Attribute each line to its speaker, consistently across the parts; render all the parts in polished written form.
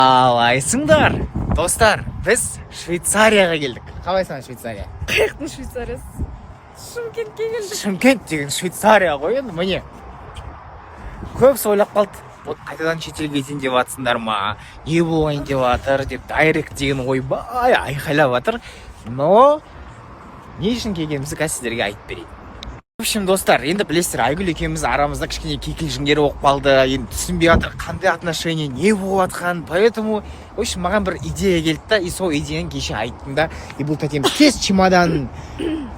Speaker 1: Қалайсыңдар, достар? Біз Швейцарияға келдік. Қалайсың, Швейцария?
Speaker 2: Қаяқтың Швейцариясы? Шымкентке келдік.
Speaker 1: Шымкент деген Швейцария ғой енді. Міне, көбісі ойлап қалды: вот қайтадан шетелге кетейін деп жатсыңдар ма, не болайын деп жатыр деп директ деген, ойбай, айқайлап жатыр. Но не үшін келгенімізді қазір сіздерге айтып берейін. В общем, достар, енді білесіздер, Айгүл екеуміз арамызда кішкене кикілжіңдер болып қалды. Енді түсінбей жатыр, қандай отношение, не болып жатқанын. Поэтому, в общем, маған бір идея келді да, и сол идеяны кеше айттым да, и бұл тәтем тез чемоданын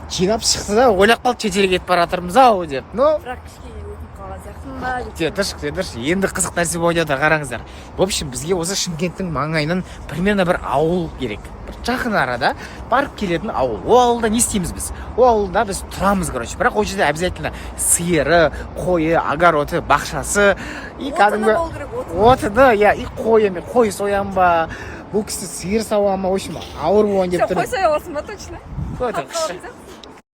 Speaker 1: жинап шықты да, ойлап қалды, шетелге кетіп бара жатырмыз ау деп. Но
Speaker 2: Бірақ кішкене өкініп қалған сияқтымын ба деп.
Speaker 1: Күте тұршы, күте тұршы, енді қызық нәрсе болып жатыр, қараңыздар. В общем, бізге осы Шымкенттің маңайынан примерно бір ауыл керек, бір жақын арада барып келетін ауыл. Ол ауылда не істейміз біз? Ол ауылда біз тұрамыз, короче, бірақ ол жерде обязательно сиыры, қойы, огороды, бақшасы и
Speaker 2: Отыны
Speaker 1: кәдімгі
Speaker 2: болу керек, отыны.
Speaker 1: Отыны, иә, и қойы. Мен қой соямын ба, бұл кісі сиыр сауа ма, в общем, ауыр болайын деп
Speaker 2: Сен
Speaker 1: тұр.
Speaker 2: қой соя аласың ба точно?
Speaker 1: Өте
Speaker 2: Қалып
Speaker 1: күшті.
Speaker 2: қалатын сияқтысың.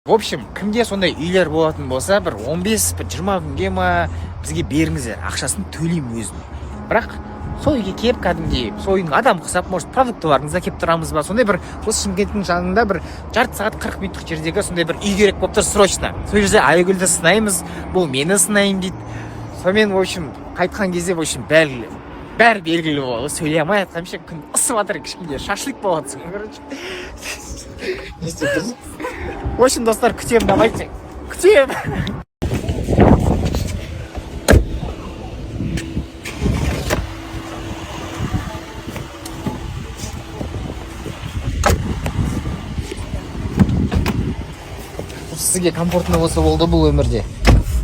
Speaker 1: В общем, кімде сондай үйлер болатын болса, бір 15, бір 20 күнге ма, бізге беріңіздер, ақшасын төлеймін өзім. Бірақ сол үйге келіп, кәдімгідей сол үйдің адамы құсап, может, продуктыларыңызды әкеліп тұрамыз ба, сондай бір осы Шымкенттің жанында бір жарты сағат, 40 минуттық жердегі сондай бір үй керек болып тұр срочно. Сол жерде Айгүлді сынаймыз, бұл мені сынаймын дейді. Сонымен, в общем, қайтқан кезде, в общем, бәрі бәрі белгілі болды. Сөйлей алмай жатқанмын ше, күн ысып жатыр, кішкене шашлык болып жатсың, короче, не істеп тұрсың? В общем, достар, күтемін, давайте, күтемін. Сізге комфортно болса болды бұл өмірде.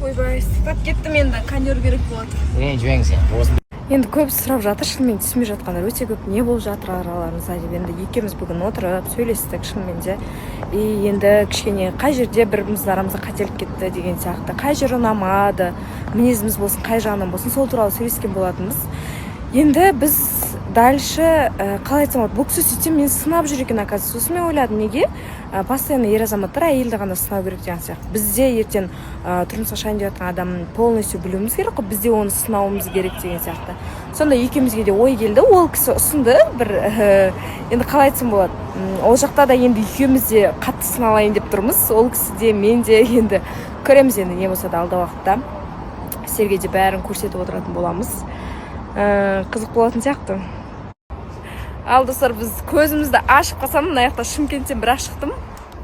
Speaker 2: Ойбай, ыстықтап кеттім, енді кондер керек болады.
Speaker 1: Ренжімеңіз енді.
Speaker 2: Енді көп сұрап жатыр, шынымен түсінбей жатқандар өте көп, не болып жатыр араларыңызда деп. Енді екеуміз бүгін отырып сөйлестік шынымен де, и енді кішкене қай жерде бір біріміздің арамызда қателік кетті деген сияқты, қай жері ұнамады, мінезіміз болсын, қай жағынан болсын, сол туралы сөйлескен болатынбыз. Енді біз дальше, қалай айтсам болады, бұл кісі сөйтсе мені сынап жүр екен, оказывается. Сосын мен ойладым, неге постоянно ер азаматтар әйелді ғана сынау керек деген сияқты. Бізде ертең тұрмысқа шығайын деп жатқан адамын полностью білуіміз керек қой, бізде оны сынауымыз керек деген сияқты. Сонда екеумізге де ой келді. Ол кісі ұсынды бір, енді қалай айтсам болады, ол жақта да енді екеуміз де қатты сыналайын деп тұрмыз, ол кісі де, мен де. Енді көреміз, енді не болса да алдағы уақытта сіздерге де бәрін көрсетіп отыратын боламыз. Қызық болатын сияқты. Ал, достар, біз көзімізді ашып қалсам, мына жақта Шымкенттен бірақ шықтым.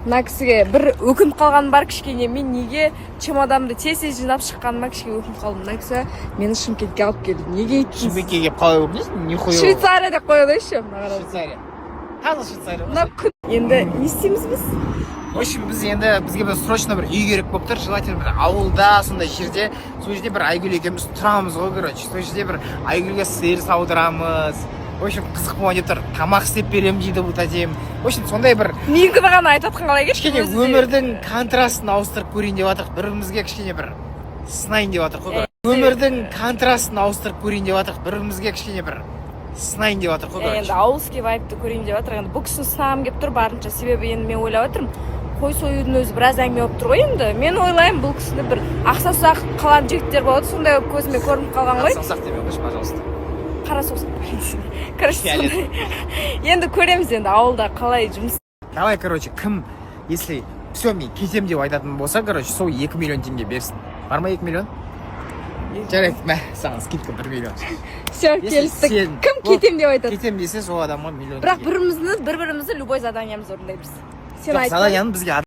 Speaker 2: Мына кісіге бір өкініп қалғаным бар кішкене. Мен неге чемоданымды тез тез жинап шыққаныма кішкене өкініп қалдым. Мына кісі мені Шымкентке алып келді. Неге өйттіңіз?
Speaker 1: Шымкентке келіп қалай өкінесің? Нихуя.
Speaker 2: Швейцария деп қояды еще, мына қараңыз.
Speaker 1: Швейцария, таза Швейцария.
Speaker 2: Мына күн, енді не істейміз біз?
Speaker 1: В общем, біз енді, бізге бір срочно бір үй керек болып тұр, желательно бір ауылда, сондай жерде. Сол жерде бір Айгүл екеуміз тұрамыз ғой, короче. Сол жерде бір Айгүлге сиыр саудырамыз. В общем, қызық болайын деп тұр. Тамақ істеп беремін дейді бұл тәтем. В общем, сондай бір
Speaker 2: Менікі ғана айтып жатқан қалай кетті?
Speaker 1: кішкене
Speaker 2: Өзі де.
Speaker 1: өмірдің контрастын ауыстырып көрейін деп жатырық. Бір бірімізге кішкене бір сынайын деп жатырық қой, короче. Өмірдің контрастын ауыстырып көрейін деп жатырық. Бір бірімізге кішкене бір сынайын деп жатырық қой,
Speaker 2: Енді
Speaker 1: короче.
Speaker 2: ауылский вайбты көрейін деп жатыр. Енді бұл кісіні сынағым келіп тұр барынша, себебі енді мен ойлап жатырмын, қой союдың өзі біраз әңгіме болып тұр ғой. Енді мен ойлаймын, бұл кісіні бір ақсаусақ қаланың жігіттер болады, сондай болып көзіме көрініп қалған ғой.
Speaker 1: Саусақ демей қойшы, пожалуйста.
Speaker 2: Қара саусақ, короче.
Speaker 1: Фиолет.
Speaker 2: Сондай. Енді көреміз, енді ауылда қалай жұмыс.
Speaker 1: Давай, короче, кім если все, мен кетемін деп айтатын болса, короче, сол 2 миллион теңге берсін. Бар ма 2 миллион? Жарайды, мә саған скидка 1 миллион.
Speaker 2: Все,
Speaker 1: Если
Speaker 2: келістік.
Speaker 1: сен-
Speaker 2: Кім кетемін деп айтады?
Speaker 1: Кетемін десе, сол адамға миллион
Speaker 2: Бірақ
Speaker 1: теңге.
Speaker 2: бірімізді бір бірімізді любой заданиямызды орындаймыз. Сен
Speaker 1: Жоқ,
Speaker 2: айт.
Speaker 1: заданияны бізге